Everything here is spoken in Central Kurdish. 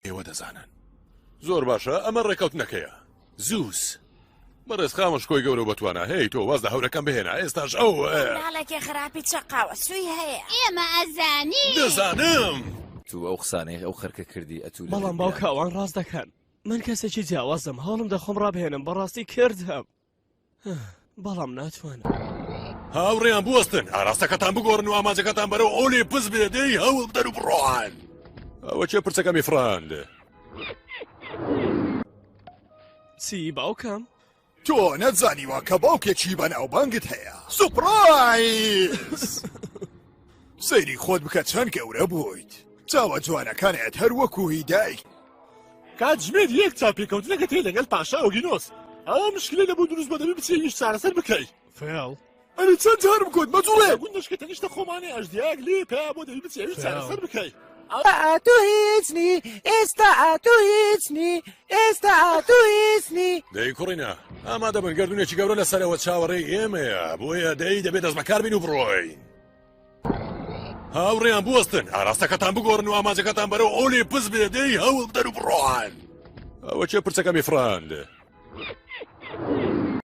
ئێوە دەزانن. زۆر باشە ئەمە ڕێکەوتنەکەیە. زووس. بەڕێز خاوەن شکۆی گەورە و بەتوانا هێی تۆ واز لە هەورەکان بهێنە ئێستاش ئەو. مناڵێکی خراپی چەقاوە سووی هەیە. ئێمە ئەزانین. دەزانم. تو ئەو قسانەی ئەو خەرکە کردی ئەتوو لە بەڵام باوکە ئەوان ڕاست دەکەن من کەسێکی جیاوازم هەوڵم دەخۆم ڕابهێنم بەڕاستی کردم بەڵام ناتوانم. هاوڕێیان بوەستن، ئاراستەکەتان بگۆڕن و ئامانجەکەتان بەرەو ئۆلیمپس بێ، دەی هەوڵ بدەن و بڕۆن. ئەوە کێ پرچەکەمی فڕاند؟ چی باوکم؟ تۆ نەتزانیوە کە باوکێکی بەناوبانگت هەیە؟ سوپرایز! سەیری خۆت بکە چەند گەورە بوویت. چاوە جوانەکانت هەر وەکو هی دایک. کاتژمێر یەک چاوپێکەوتنەکەت هەیە لەگەل پاشا ئۆگینۆس ئەوە مشکلەی لەبۆ دروست بوە دەبی بچی ئەویش چارەسەر بکەی. فێڵ. ئەرێ چەند جارم گۆت مەجوڵێ. لە گوندش کە تەنیشتە خۆمانەی ئەژدیایەک لێ پەیا بوە دەبی بچی ئەویش چارەسەر بکەی. ئەتوو هیچ نی ئێستا ئەتوو هیچ نی ئێستا ئەتوو هیچ نی. دەی کوڕینە ئامادە بن گەردونێکی گەورە لەسەرەوە چاوەڕێی ئێمەیە بۆیە دەی دەبێ دەستبەکار بین و بڕۆین. هاوڕێیان بوەستن، ئاراستەکەتان بگۆڕن و ئامانجەکەتان بەرەو ئۆلیمپس بێ، دەی هەوڵ بدەن و بڕۆن. ئەوە کێ پرچەکەمی فڕاند؟